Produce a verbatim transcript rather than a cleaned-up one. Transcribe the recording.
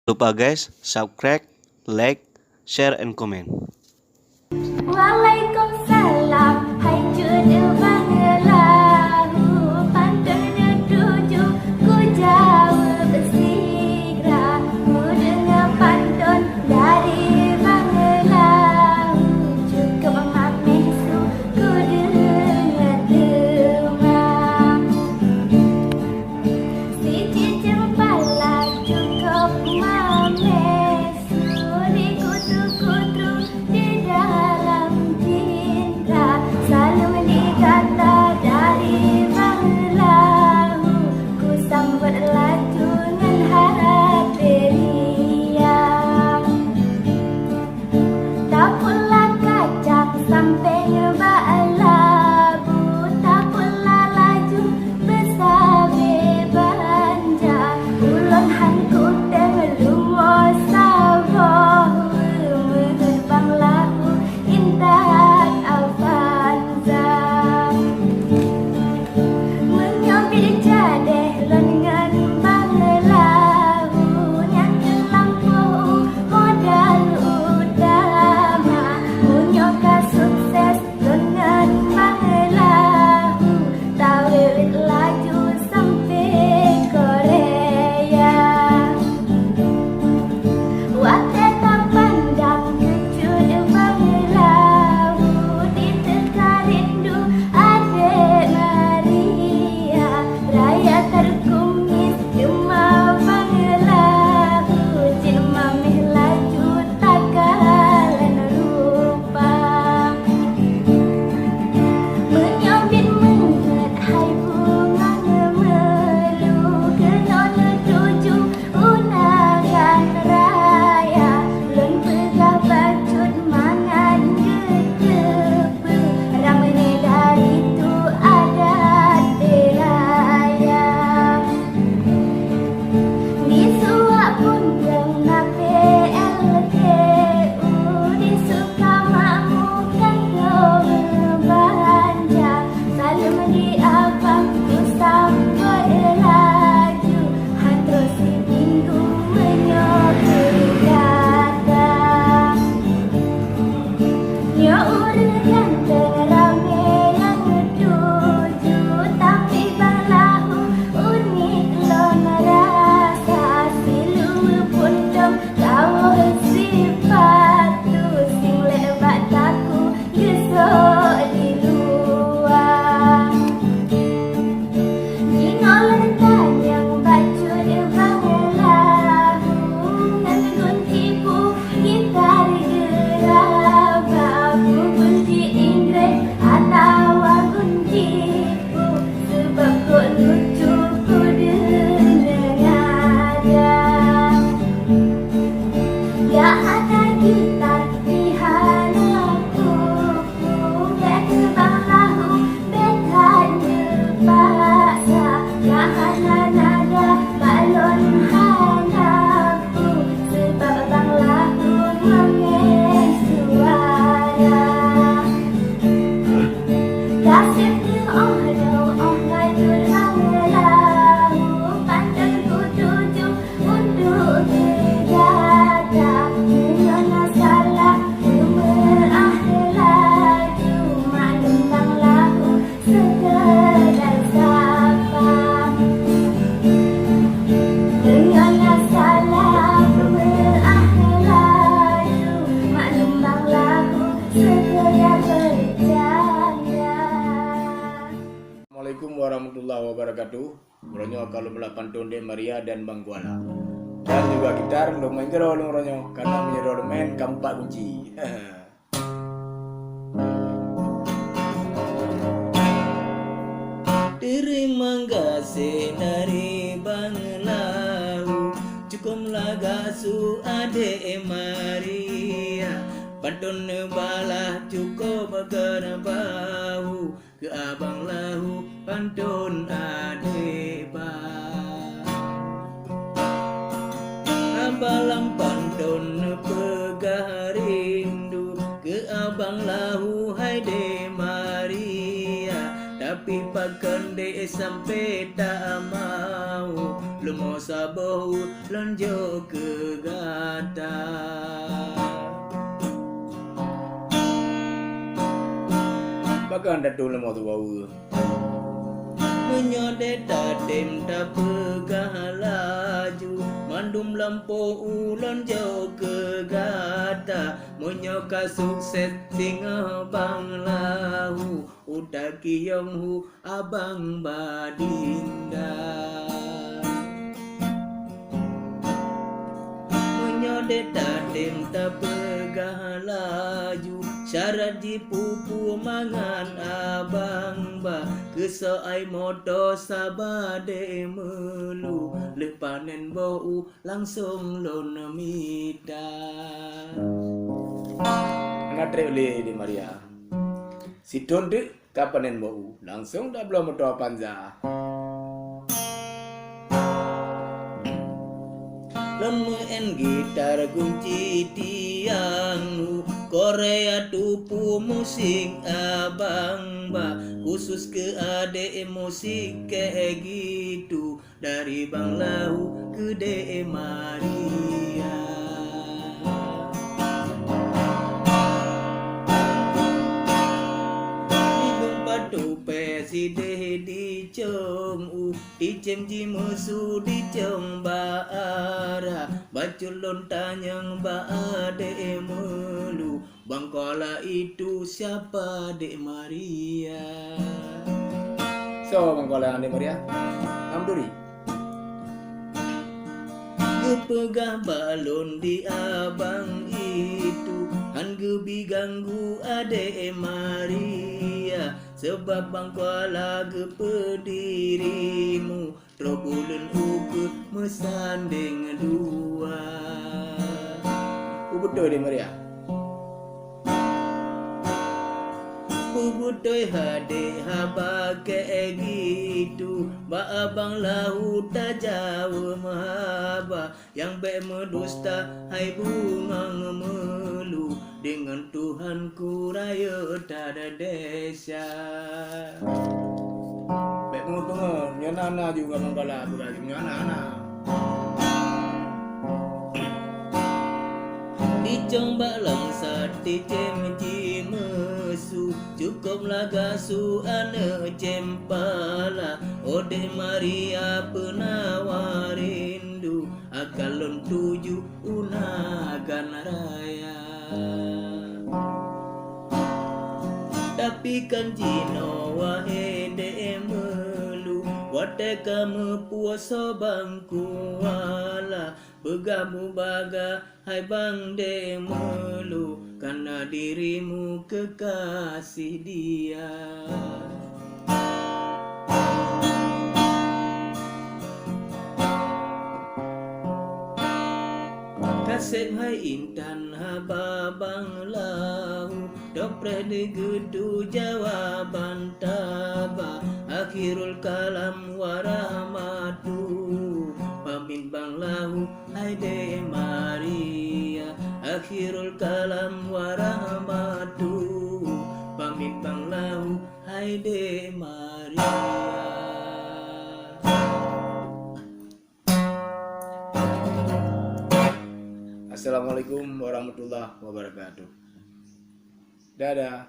Lupa guys, subscribe, like, share and comment. Waalaikumsalam, hai cut bang lahu, pantun neutujok kujaweueb sigra. Kudeungoe pantun dari bang lahu, cukôp mameh su kudeungoe teuma. Sijicém pala cukôp mameh su, dikutu-kutu di dalam cinta. Saleuem di gata dari bang lahu, kusambot laju ngon hati riang. Tapula kacang sampéng bak labu, tapula laju beusabe banja. Ulôn han kutem lumoe saboh, meuheuet bang lahu intat Avanza. Meunyoe biet jadéh lôn ngon bang lahu, nyan keuh lampôh modal utama. Meunyoe ka sukses lôn ngon bang lahu, tawirit laju sampoe Korea. Watée tapandang keu cut bang lahu, diteuka rindu adék Maria. Raya that kumis teuma bang lahu, cit mameh laju takalon rupa. Meunyoe biet meuheuet hai bunga neumeulu, keunoe neutujok undangan raya. Lôn peugah bacut mangat geuteupeue, ramé dari tu adat beuraya. Di Suwak Punteung na P L T U, di Sukamakmu kan keu meubanja. Saleuem di abang kusambot laju, han troh siminggu meunyoe keu gata. Nyoe ureueng ganteng ramé nyang tuju, tapi bang lahu unik lôn rasa. Siluweue puntông tawoe sipatu, singlet bak takue geusok di luwa. Jinoe lôn tanyong bacut bang lahu, ngon gunci peue gitar geuraba, peue gunci Inggréh atawa gunci peue, seubab kok lucu kudeungoe nada. Dak hana gitar, di hana kuku, bèk keu bang lahu, bèk that neupaksa. Dak hana nada, bak lôn hana peue, seubab bang lahu mamèh suara. Gaséh teuh óh lheueh óh ngon cut bang lahu, pantôn kutuju untuk gata. Meunyoe na salah, peumeu'ah laju, maklum bang lahu seukadar sapa. Meunyoe na salah, peumeu'ah laju, maklum bang lahu seukadar bercanda. Assalamualaikum warahmatullahi wabarakatuh. Uroe nyoe ka lôn peulak pantôn Dek Maria dan Bang Kuala. Dan juga gitar lôn main keudroe lôn uroe nyoe, karena meunyoe droe lôn main ka empat kunci. Teurimong gaséh dari Bang Lahu, cukôp lagak su adék Maria, pantôn neubalah cukôp keuneubau. Keu abang lahu pantôn adék ba. Haba lam pantôn neupeugah rindu, keu abang lahu hai dek Maria, tapi pakon dek sampai tak mau. Leumo saboh ulôn jok keu gata. Pakon tateueng leumo saboh ureuëng? Meunyoe deh tatem tapeugah laju, mandum lampôh ulôn jok keu gata. Meunyoe ka sukses singoh bang lahu, utakiyong hu abang Badinda. Meunyoe deh tatem tapeugah laju, syarat jipupu mangat abang ba, keusoai moto saba deh meulu, leupanen boh u langsong lôn mita. Hana treb lé deh Maria. Sithon teuk ka panen boh u, langsong tabloe moto Avanza. Lôn meu'en gitar gunci tiang u, Korea tupu musik abang ba, khusus keu adek musik keu gitu. Dari bang lahu keu dek Maria. Dibong patu pe sideh dicong u, dicem jimeusu dicong ba ara, bacut lôn tanyong ba adek meulu. Bang Kuala itu siapa dek Maria? Soe Bang Kuala dek Maria? Amduri. Geupeugah balon di abang itu, han geubi ganggu adek Maria, sebab Bang Kuala geupeudirimu. Troh buleuen ukeue meusandeng dua. Peubutôi deh Maria. Peubutôi hadeh haba keu gitu, ba abang lahu tajaweueb haba, nyang bék meudusta hai bungong meulu. Deungon Tuhanku rayeuk that desya. Bék peungeut-peungeut, nyoe na-na ju ngon Bang Kuala beuraju, nyoe na-na. Dicong bak langsat dicém jimeusu, cukôp lagak su aneuk cempala. Odeh Maria peunawa rindu, akan lôn tuju u Nagan Raya. Tapi kan jinoe wahé dek meulu, watée ka meupuoso Bang Kuala, peugah mubaga hai bang dek meulu, kana dirimu kekasih dia. Kaseb hai intan haba bang lahu, dopreh di geudu jawaban taba. Akhirul kalam warahmatu, pamit bang lahu hai dek Maria. Akhirul kalam warahmatu, pamit bang lahu hai dek Maria. Assalamualaikum warahmatullahi wabarakatuh. Dadah.